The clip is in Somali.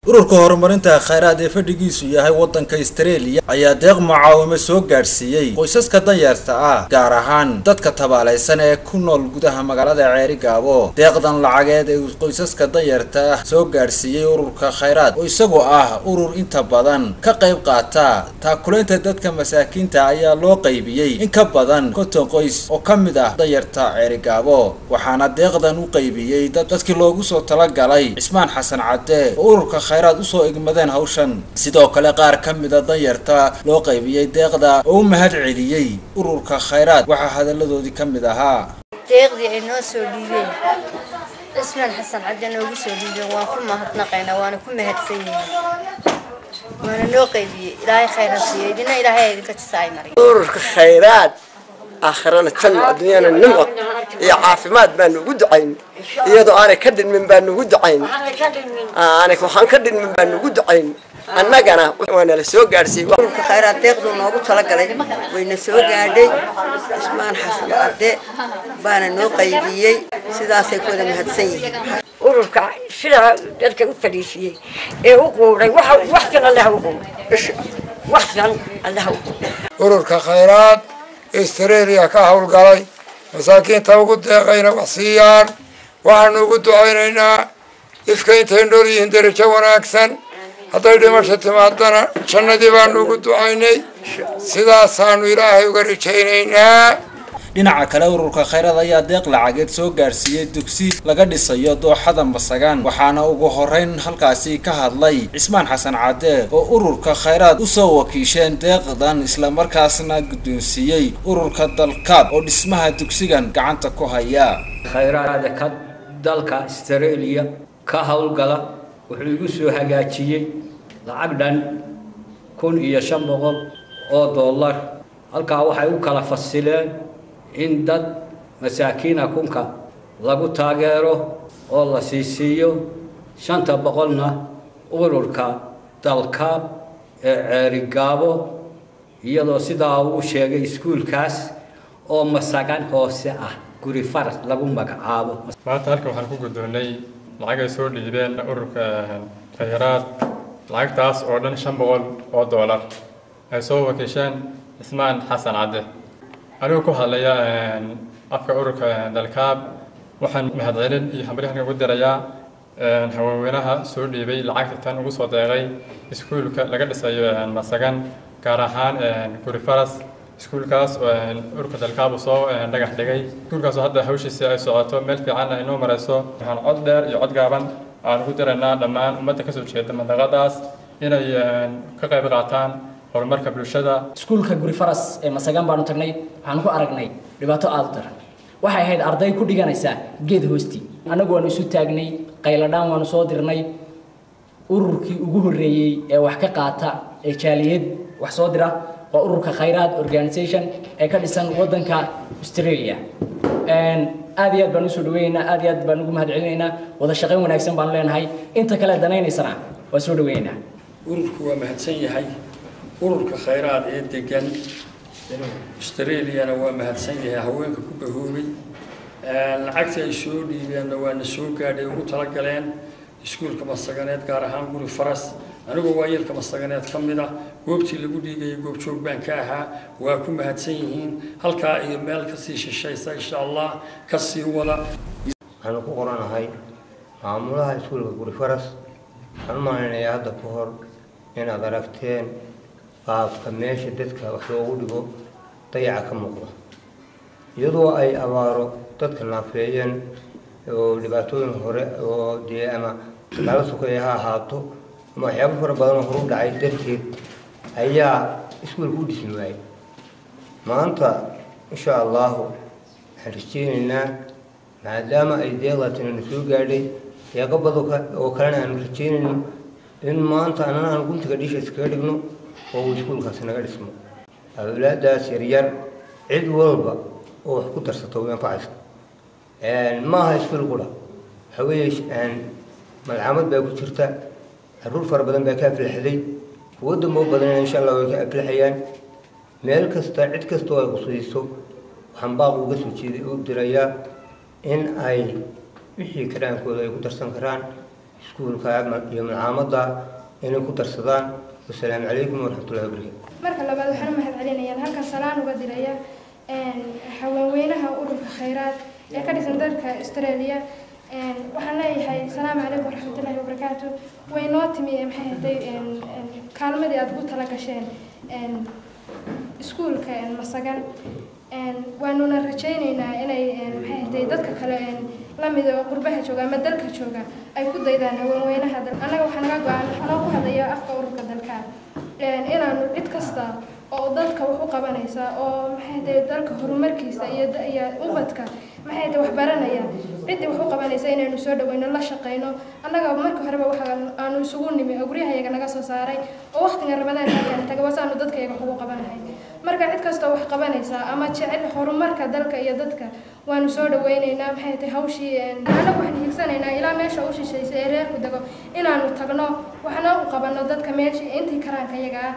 Ururka horumarinta khayraad ee fadhigiisu yahay wadanka Australia ayaa deeq mucaawimo soo gaadhsiiyey qoysaska danyarta ah, gaar ahaan dadka tabaalaysan ee ku nool gudaha magaalada Ceerigaabo. Deeqdan lacageed ee qoysaska danyarta ah soo gaadhsiiyey ururka khayraad, oo isagoo ah urur inta badan ka qayb qaata taakulaynta dadka masaakiinta, ayaa loo qaybiyey in ka badan 50 qoys oo ka mid ah danyarta Ceerigaabo. Waxaana deeqdan u qaybiyey dadkii loogu soo talagalay Cismaan Xasan Cadde oo ururka khayraad usoo egmadeen hawshan. Sidoo kale qaar ka mida danyarta loo qaybiyey deeqda oo u mahad celiyey ururka khayraad waxaa hadalladoodii ka mid ahaa: Deeqdii ay noo soo dhiibeen, Cismaan Xasan Cadde noogu soo dhiibeen, waan ku mahadnaqaynaa, waana ku mahadsan yihiin, waana noo qaybiyey. Ilaahay khayr ha siiyo, idina Ilaahay idinka jisaay mariyo. Ururka khayraad aakhirana janno, adduunyana nimco iyo caafimaad baanu ugu ducayn, iyadoo aanay ka dhinmin baanu ugu ducayn, aanay waxaan ka dhinmin baanu ugu ducayn. Annagana waana la soo gaadhsiiyey. Ururka khayraad deeqduu noogu talagalay wayna soo gaadhay, Cismaan Xasan Cadde baana noo qaybiyey, sidaasay ku wada mahadsan yihiin. Ururka sidaa dadka u fadhiisiyey ee u quuray, wax san Allaha u quuray, wax san Allaha u quuray. Ururka khayraad Australia ka howlgalay masaakiinta ugu deeqayna wax siiyaan, waxaanu ugu ducaynaynaa ifka intay nool yihiin derajo wanaagsan, hadday dhimasho timaadana jannadii baanu ugu ducaynay, sidaasaanu Ilaahay uga rajaynaynaa. Dhinaca kale, ururka khayraad ayaa deeq lacageed soo gaadhsiiyey dugsi laga dhisayo dooxada Masagaan, waxaana ugu horeyn halkaasi ka hadlay Cismaan Xasan Cadde oo ururka khayraad usoo wakiisheen deeqdan, islamarkaasna guddoonsiiyey ururka Dalkaab oo dhismaha dugsigan gacanta ku haya. Khayraada ka dalka Australia ka howlgala wuxuu igu soo hagaajiyey lacag dhan 1500 oo dollar. Halkaa waxay u kala fasileen in dad masaakiina 1000-ka lagu taageero oo la siisiiyo, 500-na ururka Dalkaab ee Ceerigaabo, iyadoo sidaa uu sheegay iskuulkaas oo Masagan hoose ah, Guri Faras lagu magacaabo. Maanta halkan waxaan ku guddoonnay lacag ay soo dhiibeen ururka khayraad, lacagtaas oo dhan 500 oo doolar ay soo wakiisheen Cismaan Xasan Cadde. Anigoo ku hadlaya afka ururka Dalkaab, waxaan mahadcelin iyo hambalyo ugu dirayaa haweenweynaha soo dhiibay lacagta tan ugu soo deeqay iskuulka laga dhisayo Masagan, gaar ahaan Guri Faras, iskuulkaas ururka Dalkaab uu soo dhagax dhigay, iskuulkaas oo hadda hawshiisa ay socoto, meel fiican ay noo marayso. Waxaan cod dheer iyo cod gaaban aan ugu diraynaa dhammaan ummadda kasoo jeeda mandaqadaas inay ka qayb qaataan horumarka bulshada. Iskuulka Guri Faras ee Masagan baanu tagnay, waxaan ku aragnay dhibaato aada u daran. Waxay ahayd arday ku dhiganaysa geed hoostii. Annagu waanu isu taagnay, qayladhaan waanu soo dirnay. Ururkii ugu horreeyey ee wax ka qaata ee jaaliyad wax soo dira waa ururka Khayraad Organization ee ka dhisan waddanka Australia. Aad iyo aad baan usoo dhaweynaynaa, aad iyo aad baan ugu mahad celinaynaa, wada shaqayn wanaagsan baanu leenahay, inta kale danaynaysana waa soo dhaweynaynaa. Ururku waa mahadsan yahay, ururka khayraad ee degan Australiana waa mahadsan yahay. Haweenka ku bahoobay lacagta ay soo dhiibeenna waana soo gaadhay, ugu talagaleen iskuulka Masaganeed, gaar ahaan Guri Faras. Anigoo waayeelka Masaganeed ka mid ah, goobtii lagu dhiigayay goobjoog baan ka ahaa. Waa ku mahadsan yihiin, halkaa iyo meel kasii shishaysa insha Allah kasii wada. Waxaanu ku qoranahay maamulaha iskuulka Guri Faras. Waxaan u malaynayaa hadda ka hor inaad aragteen qaabka meesha dadka wax loogu dhigo, dayaca ka muuqda, iyadoo ay abaaro dadka naafeeyeen oo dhibaatooyin hore oo dee ama dagaalo sokeeye ha ahaato ama waxyaabo fara badan oo horu dhacay darteed ayaa iskuulka u dhismi waayey. Maanta insha Allahu waxaan rajeynaynaa, maadaama ay deeqdaasina soo gaadhay, deeqo badan oo kalena aanu rajeynayno, in maanta annana aan guntiga dhisha iskaga dhigno oo uu iskuulkaasi naga dhismo. Awlaadaas yaryar cid walba oo wax ku darsato way anfacaysa. Maaha iskuul qura, waxa weeye malcamad baa ku jirta, caruur fara badan baa ka aflaxday, kuwo dambo badanna insha Allah way ka aflaxayaan. Meel kasta cid kasta oo ay qusayso waxaan baaq uga soo jeeday u dirayaa in ay wixii karaankooda ay ku darsan karaan. Iskuulka iyo malcaamadda inay ku darsadaan. Wasalaamu calaykum waraxmatullahi wabarakatu. Marka labaad, waxaan u mahad celinayaan, halkan salaan uga diraya haweenweynaha ururka Khayraad ee ka dhisan dalka Australia. Waxaan leeyahay asalaamu calaykum waraxmatullaahi wabarakaatu. Way noo timi, maxay ahayd, kaalmadii aad ugu tala gasheen iskuulka Masagan. Waanuna rajaynaynaa inay, maxay ahayd, dadka kale lamid oo qurbaha jooga ama dalka jooga ay ku daydaan haweenweynaha. Annaga waxaa naga go-an, anoo ku hadlaya afka ururka dalka, inaanu cid kasta oo dalka wax u qabanaysa oo, maxay ahayd, dalka horumarkiisa iyo ubadka, maxay ahayd, wax baranaya, ciddii wax u qabanaysa inaynu soo dhaweyno, la shaqeyno. Annaga marka horeba waxa aanu isugu nimi oo guryahayaga naga soo saaray oo waqtiga Ramadaan halkan taga wasaanu dadkayaga wax ugu qabanahay. Marka cid kasta wax qabanaysa ama jecel horumarka dalka iyo dadka waanu soo dhaweynaynaa. Maxay tahay hawshii, annagu waxaan hiigsanaynaa ilaa meesha u shishaysa ee reerku dego inaanu tagno, waxna u qabanno dadka meesha intii karaanka iyaga ah.